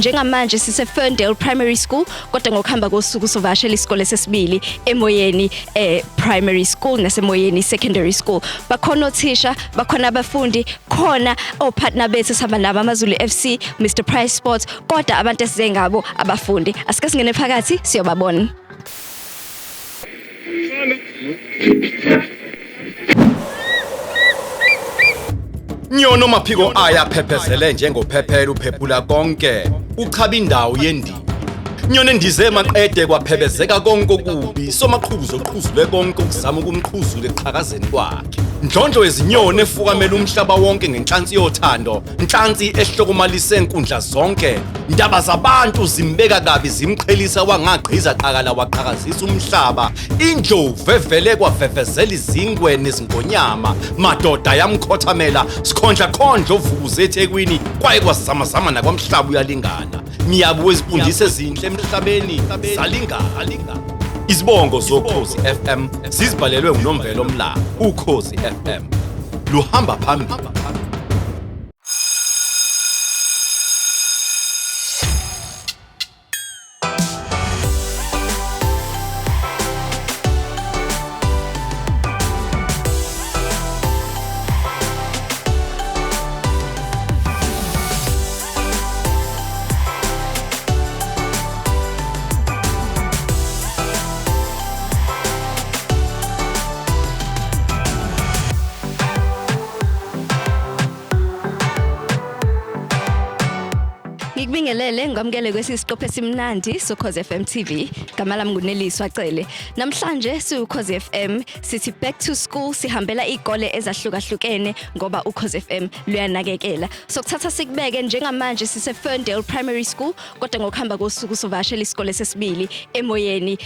Njengamanje sise Ferndale Primary School, kodwa ngokuhamba kosuku sovakashela isikole sesibili eMoyeni Primary School naseMoyeni Secondary School. Bakhona othisha, bakhona abafundi, khona opartner bethu sihamba nabo AmaZulu FC, Mr Price Sports, kodwa abantu esize ngabo abafundi. Asike singene phakathi siyobabona. Nyono maphiko aya phephezele njengophephela uphephula konke uchaba indawo yendima. Nyoni endize maqede kwaphebezeka konke okubi somaqhuzu oqhuzule konke okuzama ukumqhuzula eqhakazeni kwakhe. Ndlondlo yezinyoni efukamela umhlaba wonke ngenhlansi yothando, nhlansi ehlokomalise nkundla zonke. Ndaba zabantu zimbeka kabi zimqhelisa wangagqiza qakala waqhakazisa umhlaba. Indlovu evele kwavevezela izingwe nezingonyama, madoda yamkhothamela sikhondla khondla ovukuze eThekwini kwaye kwazamazama nakwamhlaba uyalingana. Miyabu wezifundisi ezinhle emhlabeni zalingana. Izibongo zoKhozi FM zizibhalelwe nguNomvelo Mlaba. Ukhozi FM luhamba phambili. Ngikubingelele ngamukele kwesi siqophe esimnandi soKhozi FM TV. Gama lami nguNeliswa Cele. Namhlanje siwuKhozi FM sithi back to school, sihambela izikole ezahlukahlukene ngoba uKhozi FM luyanakekela. Sokuthatha sikubeke, njengamanje sise Ferndale Primary School, kodwa ngokuhamba kosuku sovakashela isikole sesibili eMoyeni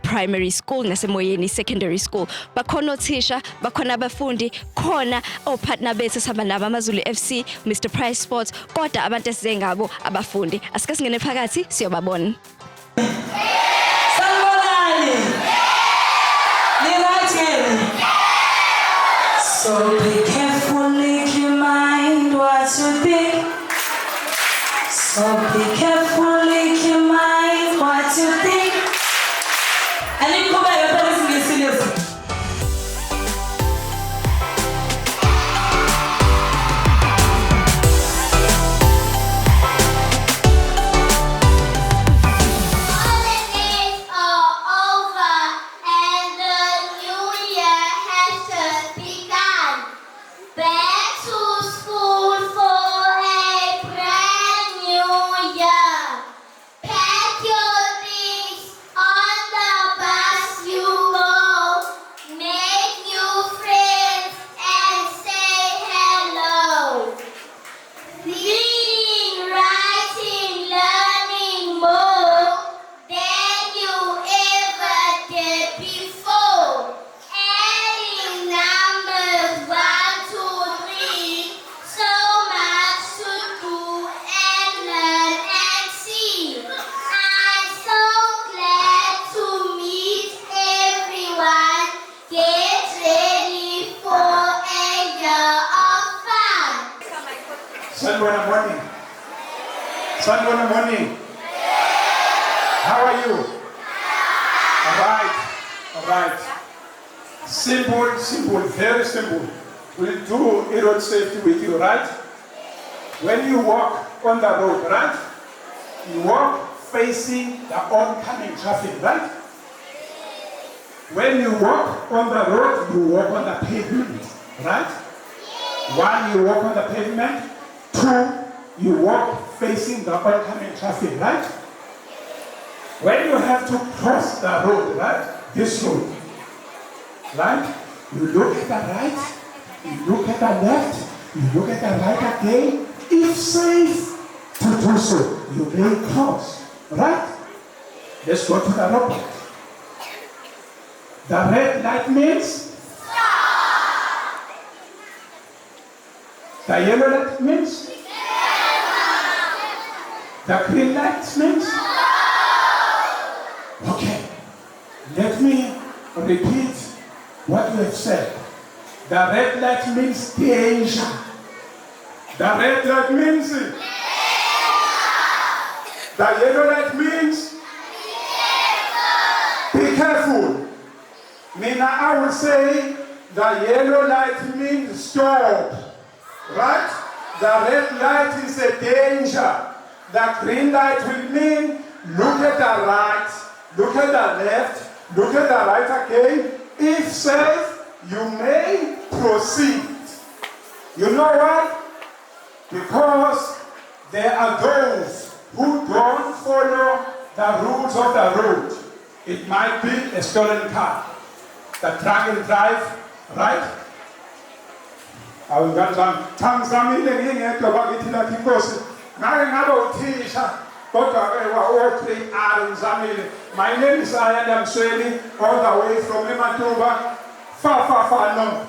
Primary School naseMoyeni Secondary School. Bakhona othisha, bakhona abafundi, khona opartner bethu sihamba nabo AmaZulu FC, Mr Price Sports, kodwa abantu esize ngabo abafundi. Asike singene phakathi siyobabona. Sanibonani. Ni-right yini? So be careful, keep mind what you think. So be careful, keep mind what you think. Aniqhubeke phela isiNgisi lesi. Holidays are over and the new year has just begun. Back to school for a brand new year. Pack your things, on the bus you go. Make new friends and say hello. Reading, writing, learning more than you ever did before. Adding numbers 1, 2, 3. So much to do and learn and see. I'm so glad to meet everyone. Get ready for a year of fun. Sanibona, morning. Sanibona, morning. How are you? All right. All right. Simple, simple, very simple. We'll do road safety with you, right? When you walk on the road, right? You walk facing the oncoming traffic, right? When you walk on the road, you walk on the pavement, right? One, you walk on the pavement. Two, you walk facing the oncoming traffic, right? When you have to cross the road, right? This road, right? You look at the right, you look at the left, you look at the right again. If safe to do so, you may cross, right? Let's go to the robot. The red light means? The yellow light means? The green light means? Okay. Let me repeat what you have said. The red light means danger. The red light means? The yellow light means? Be careful. Mina, I will say the yellow light means stop. Right? The red light is a danger. The green light will mean look at the right, look at the left, look at the right again. If safe, you may proceed. You know why? Because there are those who don't follow the rules of the road. It might be a stolen car, the drug and drive, right? Awu ngani zami, cha ngizamile ngingedwa bakithi lakho inkosi. Ngake ngabe uthisha kodwa ke wa-O3 R ngizamile. My name is Ayanda Msweli, all the way from eMatuba, far, far, far north.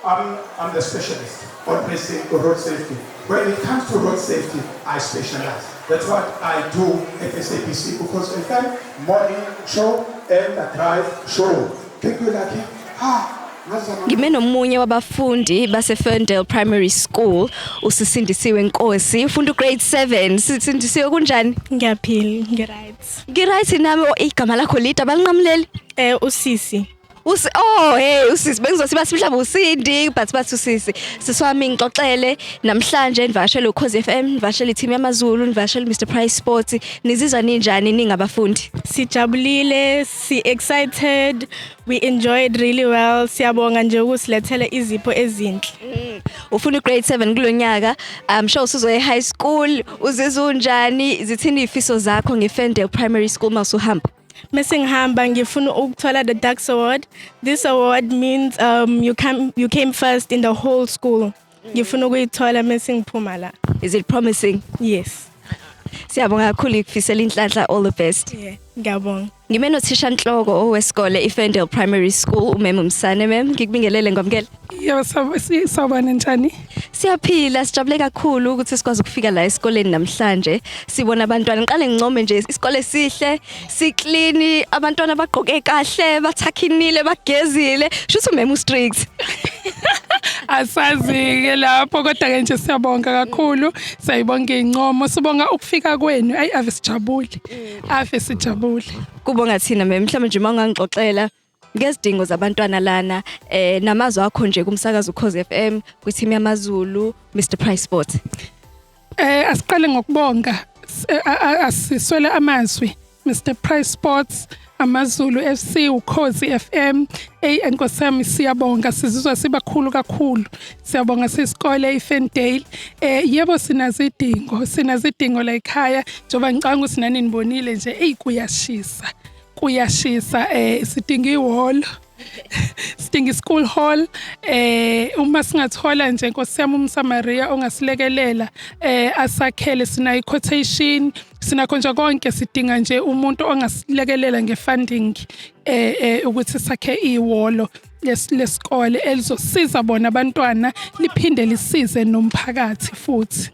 I'm the specialist on basic road safety. When it comes to road safety, I specialize. That's what I do at SABC Ukhozi FM, morning show and the drive show. Thank you, Lucky. Ah, ngazama. Ngime nomunye wabafundi base Ferndale Primary School, uSisindisiwe Nkosi, ufunda grade 7. Sisindisiwe, kunjani? Ngiyaphila, ngi-right. Ngi-right nami. Oh, igama lakho lide, abalinqamuleli. Usisi. Usi oh hey, usisi, bengizothi bathi mhlawumbe uSindi, but bathi usisi. Sisi wami, ngixoxele, namhlanje nivakashele Ukhozi FM, nivakashele team yamaZulu, nivakashele Mr Price Sports. Nizizwa ninjani ningabafundi? Sijabulile, si excited, we enjoyed really well. Siyabonga nje ukusilethela izipho ezinhle. Ufunda grade 7 kulonyaka. I'm sure usuzoya high school. Uzizwa unjani? Zithini izifiso zakho ngeFerndale Primary School mawusuhamba? Mase ngihamba ngifuna ukuthola the Dux Award. This award means you came first in the whole school. Ngifuna ukuyithola mase ngiphuma la. Is it promising? Yes. Siyabonga kakhulu, ikufisela inhlanhla, all the best. Yeah, ngiyabonga. Ngime nothisha nhloko owesikole iFerndale Primary School, uMem Msane. Mem, ngikubingelele, ngwamukele. Yebo, sawubona, njani? Siyaphila, sijabule kakhulu ukuthi sikwazi ukufika la esikoleni namhlanje. Sibona abantwana, ngiqale ngincome nje isikole sihle, si-clean, abantwana bagqoke kahle, bathakhinile, bagezile. Shuthi umem strict. Asazi ke lapho, kodwa ke nje siyabonga kakhulu. Siyayibonga incomo, sibonga ukufika kwenu. Ayi, ave sijabule. Ave sijabule. Kubonga thina, mem. Mhlawumbe nje uma ungangixoxela ngezidingo zabantwana lana, namazwi akho nje kumsakazo Ukhozi FM, kwi-team yamaZulu, Mr Price Sport. Asiqale ngokubonga. Asiswele amazwi. Mr Price Sports, AmaZulu FC, Ukhozi FM. Ey enkosi yami, siyabonga, sizizwa sibakhulu kakhulu. Siyabonga sisikole iFerndale. Yebo, sinazidingo, sinazidingo la ekhaya njengoba ngicanga ukuthi nani nibonile nje, ey kuyashisa. Kuyashisa, sidinga ihholo. Sidinga school hall. Uma singathola nje, Nkosi yami, umSamaria ongasilekelela asakhele, sinayo quotation, sinakho nje konke, sidinga nje umuntu ongasilekelela ngefunding ukuthi sakhe ihholo lesikole elizosiza bona abantwana, liphinde lisize nomphakathi futhi.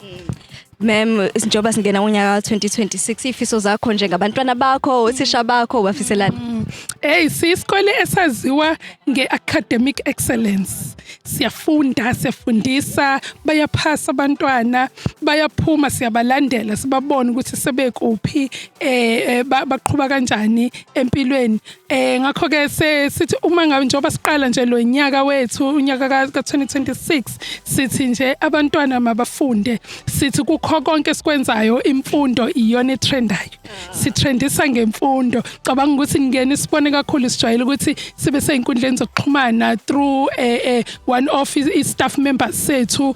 Ma'am, njengoba singena unyaka ka-2026, izifiso zakho njengabantwana bakho, othisha bakho, wafiselani? Hey, siyisikole esaziwa nge-academic excellence. Siyafunda, siyafundisa, bayaphasa abantwana, bayaphuma, siyabalandela, sibabone ukuthi sebekuphi, baqhuba kanjani empilweni. Ngakho ke sithi uma ngabe njengoba siqala nje lo nyaka wethu, unyaka ka 2026, sithi nje abantwana mabafunde. Sithi kukho konke esikwenzayo, imfundo iyona etrendayo. Sitrendisa ngemfundo. Cabanga ukuthi ngene sibone kakhulu, sijwayele ukuthi sibe sey'nkundleni zokuxhumana through one of i-staff members sethu,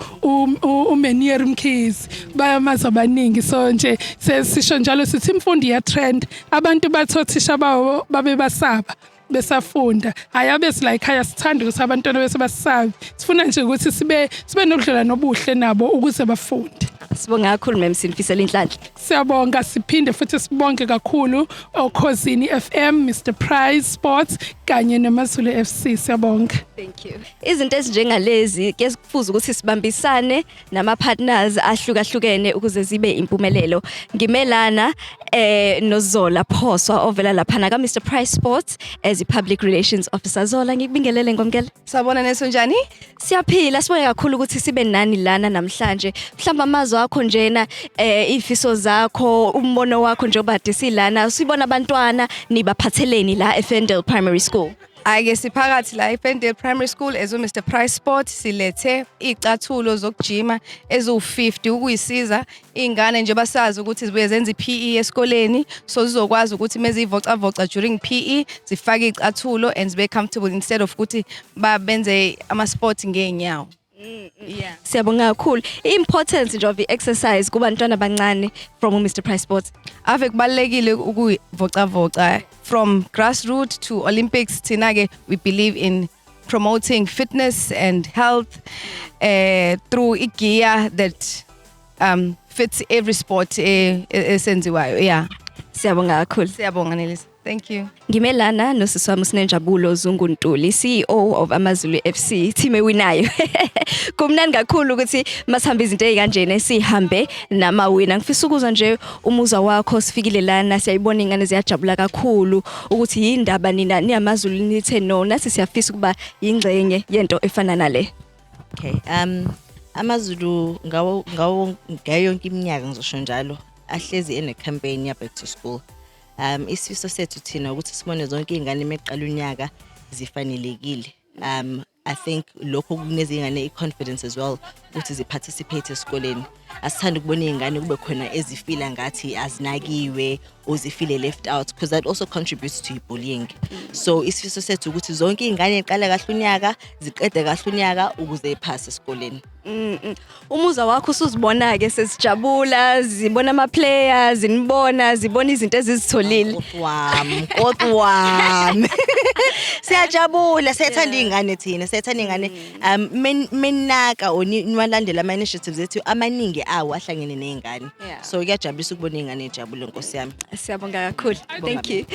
uMenier Mkhize, bayamazi abaningi. So nje sesisho njalo sithi imfundo iya-trend. Abantu bathi othisha bawo babe basaba besafunda. Hhayi, abe sila ekhaya sithanda ukuthi abantwana bese basabi, sifuna nje ukuthi sibe nobudlelwano obuhle nabo ukuze bafunde. Sibonga kakhulu, ma'am, sinifisela inhlanhla. Siyabonga, siphinde futhi sibonge kakhulu oKhozini FM, Mr Price Sports kanye namaZulu FC. Siyabonga. Thank you. Izinto ezinjengalezi ke kufuze ukuthi sibambisane nama partners ahlukahlukene ukuze zibe impumelelo. Ngimelana noZola Phoswa ovela lapha ka Mr Price Sports as as i-Public Relations Officer. Zola, ngikubingelele ngomkele. Sawubona Neso, njani? Siyaphila, sibonge kakhulu ukuthi sibe nani lana namhlanje. Mhlawumbe amazwi akho njena, izifiso zakho, umbono wakho njengoba kade silana, sibona abantwana nibaphatheleni la eFerndale Primary School. Ake siphakathi la eFerndale Primary School as Mr Price Sport silethe icathulo zokujima eziwu50 ukuyisiza ingane nje basazi ukuthi zibuye zenza iPE esikoleni, so zizokwazi ukuthi mezivocavoca during PE zifake icathulo and zibe comfortable instead of ukuthi babenze ama sport ngeenyawo. Yeah. Siyabonga kakhulu. I-importance nje of i-exercise kubantwana abancane from Mr Price Sports. Ave kubalulekile ukuvocavoca from grassroots to Olympics. Thina ke we believe in promoting fitness and health through igear that fits every sport esenziwayo. Yeah. Siyabonga kakhulu. Siyabonga Nelisa. Thank you. Ngime lana nosisi wami uSinenjabulo Zungu Ntuli, CEO of AmaZulu FC, team ewinayo. Kumnandi kakhulu ukuthi masihambe izinto ezikanjena sihambe namawina. Ngifisa ukuzwa nje umuzwa wakho, sifikile lana siyayibona ingane ziyajabula kakhulu ukuthi yindaba nina niyamaZulu nithe no nathi siyafisa ukuba yingxenye yento efana nale. Okay. AmaZulu ngawo ngayo yonke iminyaka, ngizosho njalo, ahlezi ene campaign ya back to school. Isifiso sethu thina ukuthi sibone zonke izingane meqala unyaka zifanelekile. I think lokho kunikeza izingane i-confidence as well ukuthi zi-participate esikoleni. Asithandi ukubona izingane kube khona ezifila ngathi azinakiwe or zifile left out, because that also contributes to bullying. So isifiso sethu ukuthi zonke izingane ziqale kahle unyaka, ziqede kahle unyaka ukuze iphase esikoleni. Umuzwa wakho usuzibona ke sesijabula, zibona ama players, zinibona, zibona izinto ezizitholile. Kodwami, kodwami. Siyajabula, siyathanda iy'ngane thina, siyathanda iy'ngane. Menaka or niwalandela ama-initiatives ethu amaningi awo ahlangene ney'ngane. So kuyajabulisa ukubona iy'ngane ey'jabule, Nkosi yami. Siyabonga kakhulu. Thank you.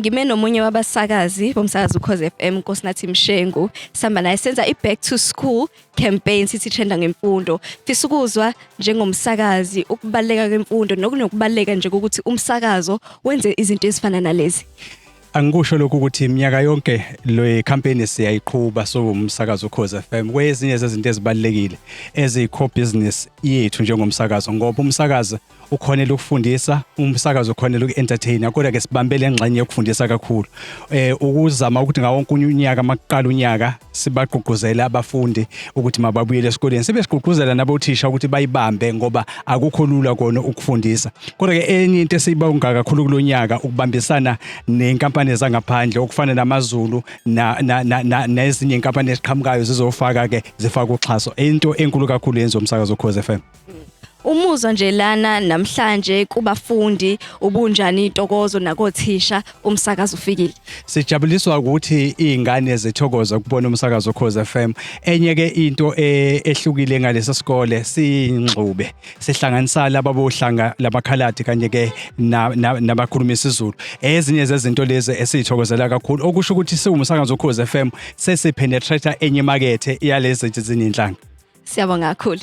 Ngime nomunye wabasakazi bomsakazo Ukhozi FM, Nkosinathi Mshengu. Sihamba naye senza i-back to school campaign, sithi trenda ngemfundo. Fisa ukuzwa njengomsakazi ukubaluleka kwemfundo nokunokubaluleka nje ukuthi umsakazo wenze izinto ezifana nalezi. Angikusho lokhu ukuthi iminyaka yonke le campaign siyayiqhuba soumsakazo Ukhozi FM. Kwezinye zezinto ezibalulekile eziyi-core business yethu njengomsakazo, ngoba umsakazo ukhonela ukufundisa, umsakazo ukhonela uku-entertaina, kodwa ke sibambele engxenye yokufundisa kakhulu, ukuzama ukuthi ngawo wonke unyaka makuqala unyaka sibagqugquzele abafundi ukuthi mababuyele esikoleni, sibe sigqugquzela nabothisha ukuthi bayibambe, ngoba akukho lula kona ukufundisa. Kodwa ke enye into esiyibonga kakhulu kulonyaka ukubambisana nenkampani zangaphandle okufana namaZulu na nezinye inkampani eziqhamukayo zizofaka ke zifaka uxhaso, into enkulu kakhulu yenziwa umsakazo Ukhozi FM. Umuzwa nje lana namhlanje kubafundi ubunjani, intokozo nakothisha umsakazo ufikile? Sijabuliswa ukuthi izingane zithokoza ukubona umsakazo Ukhozi FM. Enye ke into ehlukile ngalesi sikole, singxube sihlanganisa laba bohlanga labakhaladi kanye ke nabakhuluma isiZulu. Ezinye zezinto lezi esizithokozela kakhulu, okusho ukuthi siwumsakazo Ukhozi FM sesipenetrate enye imakethe yalezi ezinye inhlanga. Siyabonga kakhulu.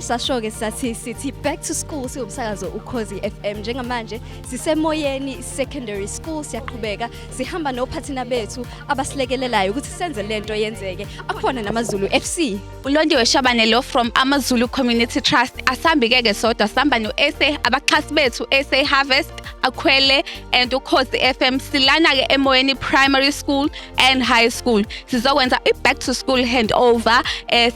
Sasho-ke sathi sithi back to school siwumsakazo Ukhozi FM. Njengamanje siseMoyeni Secondary School, siyaqhubeka sihamba nophathina bethu abasilekelelayo ukuthi senze lento yenzeke. Akhona namaZulu FC. Ulondiwe Shabane lo from AmaZulu Community Trust. Asambi-ke sodwa, sihamba no-SA, abaxhasi bethu SA Harvest, Akhwele and Ukhozi FM. Silana-ke eMoyeni Primary School and High School. Sizokwenza i-back to school handover.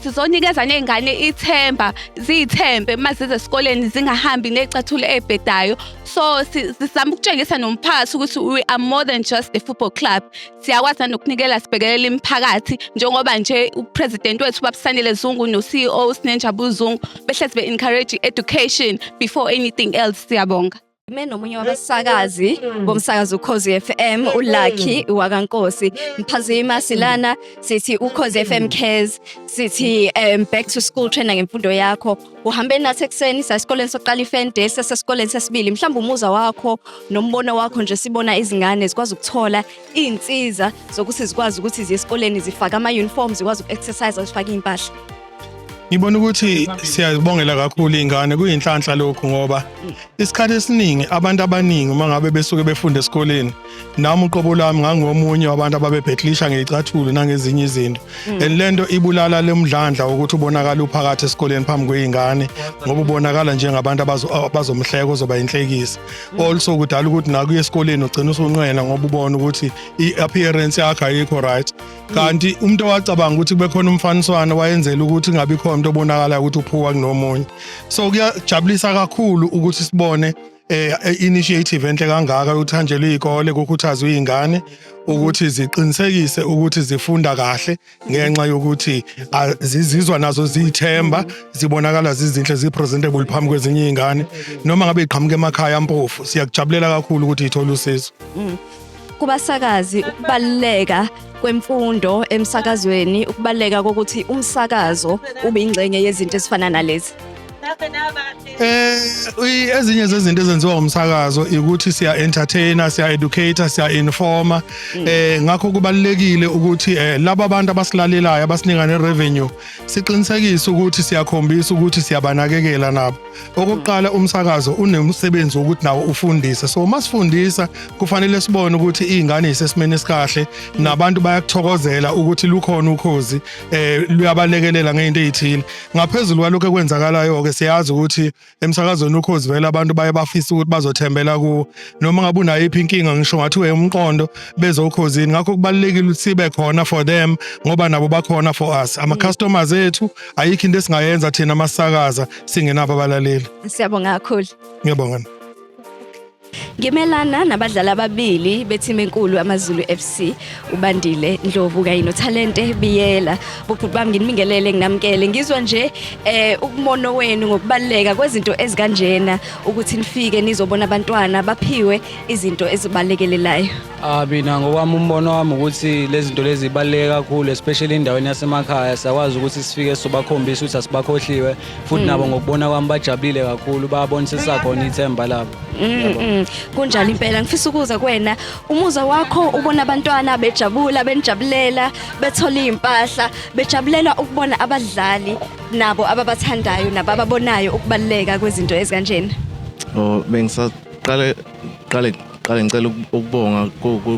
Sizonikeza ney'ngane ithemba, ziyithembe uma zize esikoleni, zingahambi ney'cathulo ey'bhedayo. So sizama ukutshengisa nomphakathi ukuthi we are more than just a football club. Siyakwazi nanokunikela, sibhekelela imiphakathi, njengoba nje upresident wethu Babusanele Zungu no-CEO Sinenjabulo Zungu behlezi be-encourage education before anything else. Siyabonga. Ngime nomunye wabasakazi bomsakazo Ukhozi FM, uLucky wakaNkosi. Mphazima silana sithi Ukhozi FM Cares, sithi back to school, trainer ngemfundo yakho. Uhambe nathi ekuseni sasikoleni sokuqala iFerndale, sasesikoleni sesibili. Mhlawumbe umuza wakho nombono wakho nje, sibona izingane zikwazi ukuthola iy'nsiza zokuthi zikwazi ukuthi ziye esikoleni, zifake ama-uniform, zikwazi uku-exercise, zifake iy'mpahla. Ngibona ukuthi siyazibongela kakhulu iy'ngane, kuyinhlanhla lokhu ngoba isikhathi esiningi abantu abaningi uma ngabe besuke befunda esikoleni, nami uqobo lwami ngangomunye wabantu ababebheklisha ngey'cathulo nangezinye izinto, and lento ibulala le mdlandla ukuthi ubonakala uphakathi esikoleni phambi kwey'ngane, ngoba ubonakala njengabantu abazomhleka, ozoba inhlekisa. Also kudala ukuthi nakuye esikoleni ugcina usunqena ngoba ubona ukuthi i-appearance yakho ayikho right. Kanti umuntu owacabanga ukuthi kube khona umfaniswano wayenzela ukuthi kungabi khona umuntu obonakala ukuthi uphuwa kunomunye. So kuyajabulisa kakhulu ukuthi sibone initiative enhle kangaka yokuthi hanjelwe izikole, kukhuthazwe izingane ukuthi ziqinisekise ukuthi zifunda kahle, ngenxa yokuthi zizizwa nazo ziyithemba, zibonakala zizinhle, zi-presentable phambi kwezinye izingane noma ngabe iqhamuka emakhaya ampofu. Siyakujabulela kakhulu ukuthi ithole usizo. Kubasakazi, ukubaluleka kwemfundo emsakazweni, ukubaluleka kokuthi umsakazo ube ingxenye yezinto ezifana nalezi. Ezinye zezinto ezenziwa umsakazo ukuthi siya entertainer, siya educator, siya informer. Ngakho kubalulekile ukuthi laba abantu abasilalelayo, abasinika ne revenue, siqinisekise ukuthi siyakhombisa ukuthi siyabanakekela nabo. Okokuqala, umsakazo unemsebenzi wokuthi nawo ufundise, so masifundisa kufanele sibone ukuthi izingane isesimeni esikahle nabantu bayakuthokozela ukuthi lukhona Ukhozi, luyabalekelela ngeinto ezithile. Ngaphezulu kwalokho ekwenzakalayo ke, siyazi ukuthi emsakazweni Ukhozi vele abantu baye bafisa ukuthi bazothembela kuwo noma ngabe unayo iphi inkinga, ngisho ngathi umqondo bezokhozini. Ngakho kubalulekile ukuthi sibe khona for them ngoba nabo bakhona for us, ama customers ethu. Ayikho into esingayenza thina masakaza singenabo abalaleli. Siyabonga kakhulu. Ngiyabonga. Ngimelana nabadlali ababili bethimu enkulu AmaZulu FC, uBandile Ndlovu kanye noThalente Biyela. Bobhuti bami, nginibingelele, nginamukele. Ngizwa nje ukumono wenu ngokubaluleka kwezinto ezikanjena, ukuthi nifike nizobona abantwana baphiwe izinto ezibalekelelayo. Ah, mina ngokwami umbono wami ukuthi lezi zinto lezi zibaluleke kakhulu, especially endaweni yasemakhaya. Siyakwazi ukuthi sifike sobakhombisa ukuthi asibakhohliwe futhi nabo ngokubona kwami bajabulile kakhulu, bayabona sesakhona ithemba labo. Kunjalo impela. Ngifisa ukuza kuwena, umuzwa wakho ubona abantwana bejabula, benijabulela, bethola iy'mpahla, bejabulela ukubona abadlali nabo ababathandayo nabo ababonayo ukubaluleka kwezinto ezikanjena. Oh, bengisaqale qale qale ngicela ukubonga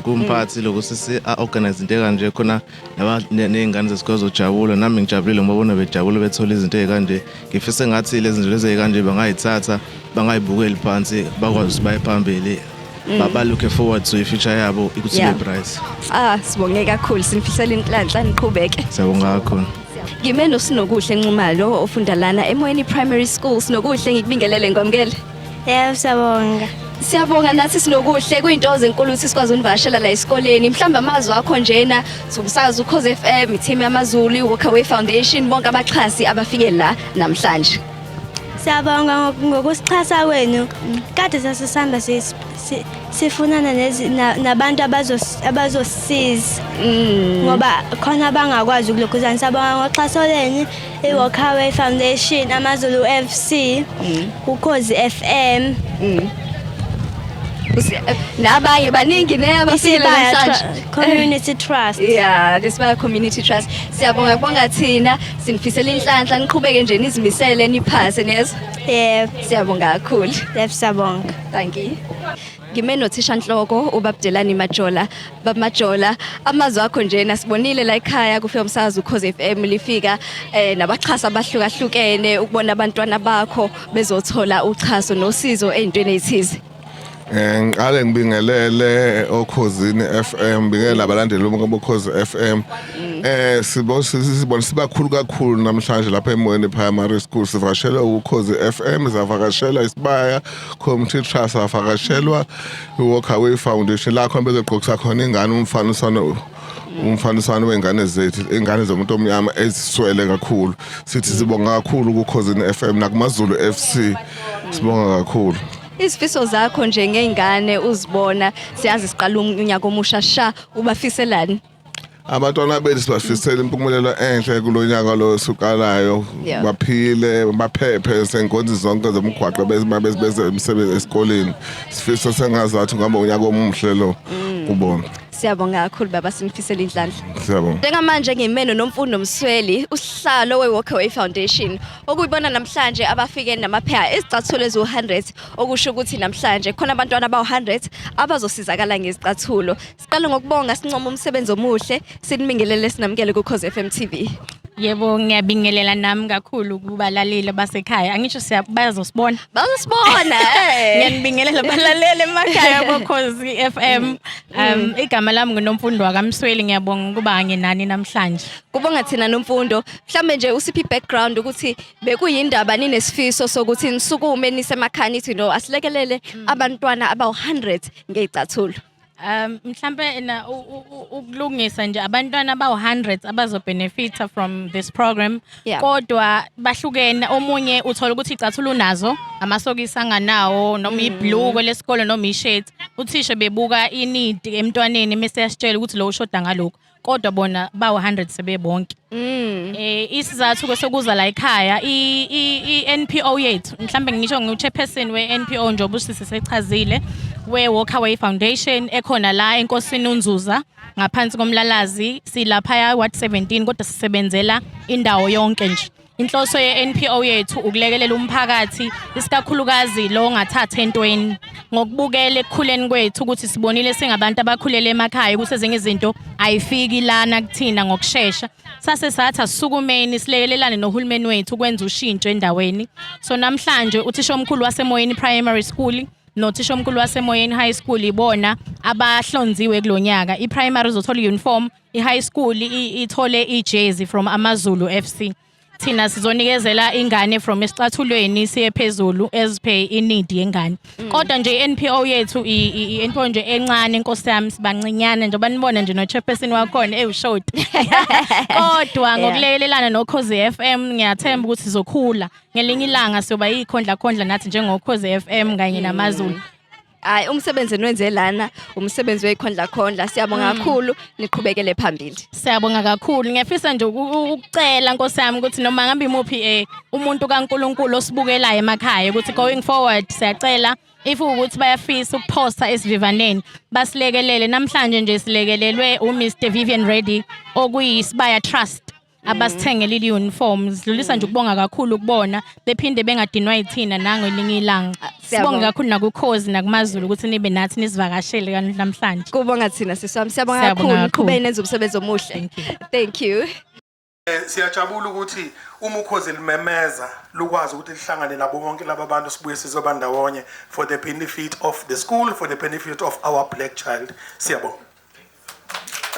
kumphathi lokuthi si organize into ekanje khona ney'ngane zesikole zojabula. Nami ngijabulile ngibabona bejabula bethola izinto ey'kanje. Ngifisa engathi lezi zinto lezi ey'kanje bangayithatha, bangayibukeli phansi, bakwazi ukuthi baye phambili, ba look forward to i-future yabo ukuthi ibe bright. Ah, sibonge kakhulu, sinifisela inhlanhla, niqhubeke. Siyabonga kakhulu. Ngime noSinokuhle Nxumalo ofunda lana eMoyeni Primary School. Sinokuhle, ngikubingelele, ngikwamukele. Yebo, siyabonga. Siyabonga nathi, Sinokuhle. Kuyintokozo enkulu ukuthi sikwazi ukunivakashela la esikoleni. Mhlawumbe amazwi akho njena umsakazo Ukhozi FM, i-team yamaZulu, i-Walkaway Foundation, bonke abaxhasi abafike la namhlanje. Siyabonga ngokusixhasa kwenu. Kade sasisihamba sifunana nabantu abazosisiza. Ngoba khona abangakwazi ukulokhuzana. Siyabonga ngoxhaso lenu, i-Walkaway Foundation, AmaZulu FC, Ukhozi FM. Nabanye baningi ne abafikile Isibaya namhlanje. Community Trust. Yeah, Isibaya Community Trust. Siyabonga kubonga thina, sinifisela inhlanhla niqhubeke nje nizimisele niphase niyezwa. Yebo. Siyabonga kakhulu. Yebo siyabonga. Thank you. Ngime nothishanhloko uBabdelani Majola. Baba Majola, amazwi akho njena sibonile la ekhaya kufika umsakazo Ukhozi FM lifika nabaxhasi abahlukahlukene ukubona abantwana bakho bezothola uxhaso nosizo ezintweni ezithize. Ngiqale ngibingelele okhozini FM, ngibingelele abalandeli bonke bokhozi FM. Sibona sibakhulu kakhulu namhlanje lapha eMoyeni Primary School, sivakashelwe ukhozi FM, savakashelwa Isibaya Community Trust, savakashelwa iWalkaway Foundation la khona bezogqokisa khona ingane umfaniswano wengane zethu, ingane zomuntu omnyama eziswele kakhulu. Sithi sibonga kakhulu kukhozini FM nakumaZulu FC, sibonga kakhulu. Izifiso zakho nje ngey'ngane uzibona, siyazi siqala unyaka omusha sha, ubafiselani? Abantwana bethu sibafisela impumelelo enhle kulo nyaka lo osuqalayo. Baphile, baphephe sey'ngozi zonke zomgwaqo beze emsebenzi esikoleni. Sifiso sengazathi kungaba unyaka omuhle lo kubona. Siyabonga kakhulu baba, sinifisela inhlanhla. Siyabonga. Njengamanje ngimeno Nomfundo Msweli, usihlalo we-Walkaway Foundation, okuyibona namhlanje abafike namapheya ezicathulo eziwu-100, okusho ukuthi namhlanje khona abantwana abawu-100 abazosizakala ngezicathulo. Siqale ngokubonga, sincoma umsebenzi omuhle, sinibingelele sinamukele kuKhozi FM TV. Yebo, ngiyabingelela nami kakhulu kubalaleli basekhaya. Angisho bazosibona. Bazosibona. Ngiyanibingelela balaleli emakhaya boKhozi FM. Igama lami nguNomfundo wakaMsweli, ngiyabonga ukuba nginani namhlanje. Kubonga thina Nomfundo. Mhlambe nje usiphi background ukuthi bekuyindaba ninesifiso sokuthi nisukume nisemakhaya nithi no asilekelele abantwana abawu-100 ngezicathulo. Mhlambe na ukulungisa nje abantwana abawu-100 abazobenefita from this program. Kodwa bahlukene, omunye uthola ukuthi icathulo unazo, amasokisi anganawo, noma ibhluku lesikole noma ishirt. Uthisha bebuka i-need emntwaneni mase yasitshela ukuthi lo ushoda ngalokho. Kodwa bona bawu-100 sebebonke. Isizathu ke sokuza la ekhaya i-NPO yethu, mhlambe ngisho ngu-chairperson we-NPO njengoba usisi sechazile, we-Walkaway Foundation ekhona la eNkosini uNzuza ngaphansi komlalazi, silapha Ward 17 kodwa sisebenzela indawo yonke nje. Inhloso ye-NPO yethu ukulekelela umphakathi, isikakhulukazi lo ongathatha entweni, ngokubukela ekukhuleni kwethu ukuthi sibonile singabantu abakhulele emakhaya ukuthi ezinye izinto ayifiki lana kuthina ngokushesha. Sase sathi asisukumeni silekelelane nohulumeni wethu ukwenza ushintsho endaweni. So namhlanje uthisha omkhulu waseMoyeni Primary School nothisha omkhulu waseMoyeni High School ibona abahlonziwe kulonyaka. I-primary izothola i-uniform, i-high school ithole i-jersey from AmaZulu FC. Thina sizonikezela ingane from esicathulweni siye phezulu as per i-need yengane. Kodwa nje i-NPO yethu i-NPO nje encane, Nkosi yami, sibancinyane njengoba nibona nje no-chairperson wakhona ewushort. Kodwa ngokulekelelana noKhozi FM ngiyathemba ukuthi sizokhula. Ngelinye ilanga siyoba yikhondla khondla nathi njengoKhozi FM kanye namaZulu. Hayi, umsebenzi enwenze lana umsebenzi weyikhondla khondla, siyabonga kakhulu, niqhubekele phambili. Siyabonga kakhulu. Ngiyafisa nje ukucela Nkosi yami ukuthi noma ngabe imuphi umuntu kaNkuluNkulu osibukelayo emakhaya ukuthi going forward siyacela if ukuthi bayafisa ukuphosta esivivaneni basilekelele. Namhlanje nje silekelelwe uMr Vivian Reddy okuyisibaya Trust abasithengele i-uniforms. Sidlulisa nje ukubonga kakhulu kubona, bephinde bengadinwa yithina nangelinye ilanga. Siyabonga. Sibonge kakhulu nakuKhozi nakumaZulu ukuthi nibe nathi nisivakashele namhlanje. Kubonga thina sisi wami, siyabonga Siyabonga kakhulu, kakhulu. niqhubeke nenze umsebenzi omuhle. Thank you. Siyajabula ukuthi uma ukhozi limemeza lukwazi ukuthi lihlangane nabo bonke laba bantu, sibuye sizoba ndawonye for the benefit of the school, for the benefit of our black child. Siyabonga.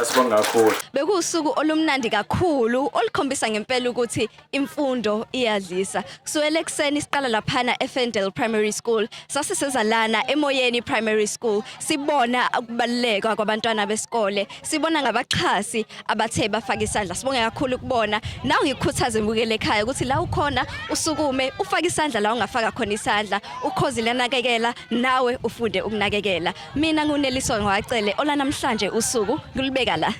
Asibonga kakhulu. Bekuwusuku olumnandi kakhulu olukhombisa ngempela ukuthi imfundo iyadlisa. Kusukela ekuseni siqala laphana eFendel Primary School, sase sezalana eMoyeni Primary School, sibona ukubaluleka kwabantwana besikole, sibona ngabaxhasi abathe bafaka isandla. Sibonge kakhulu ukubona. Nawe ngikukhuthaze mbukele ekhaya ukuthi la ukhona usukume ufake isandla la ungafaka khona isandla, ukhozi lanakekela nawe ufunde ukunakekela. Mina nguNeliswa Ngwacele, ola namhlanje usuku ngilibeka la.